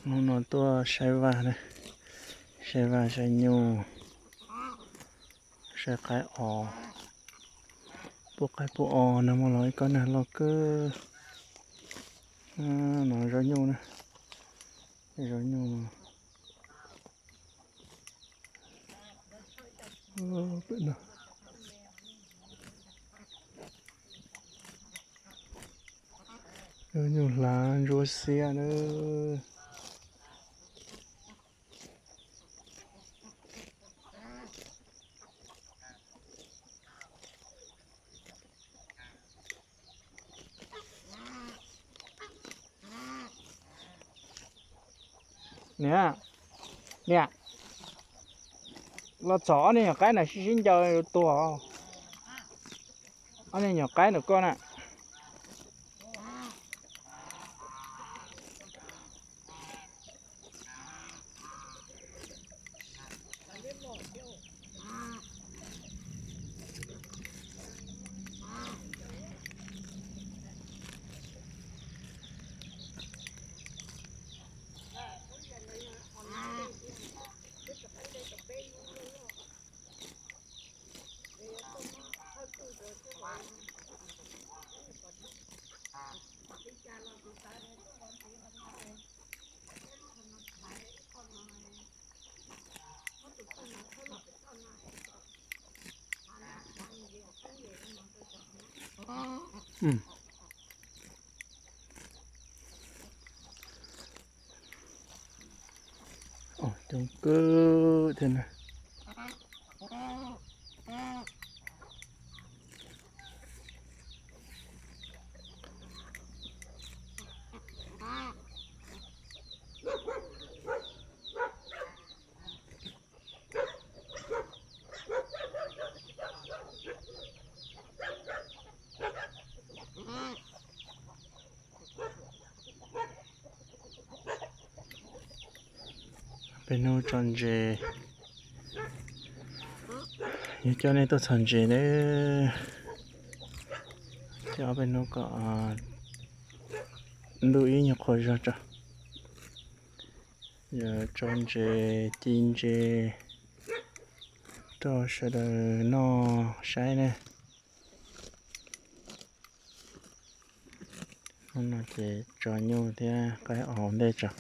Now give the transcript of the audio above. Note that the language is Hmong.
Hnub no tuaj saib vaj na, saib vaj saib nyuj, saib qaib os. Pub qaib pub os no mas los ib kob nag loj kawg. No zaub nyuj na, zaub nyuj. Zaub nyuj hlav ntsuab xiab na. Niam, niam, los txhom ob niag nyuam qaib na, sib sib ncaws yuav tuag. Ob niag nyuam qaib ntawm koj na. Coob kawg thiab na. Peb hnub tso ntses, yog coj nej tuaj txhom ntses ne, ces ob peb hnub kom ntuj ib nyuag qhuav zog tso. Yog tso ntses ci ntses rau sawv daws noj saib ne. Hnub no ces tso nyuj thiab qaib os ntej tso.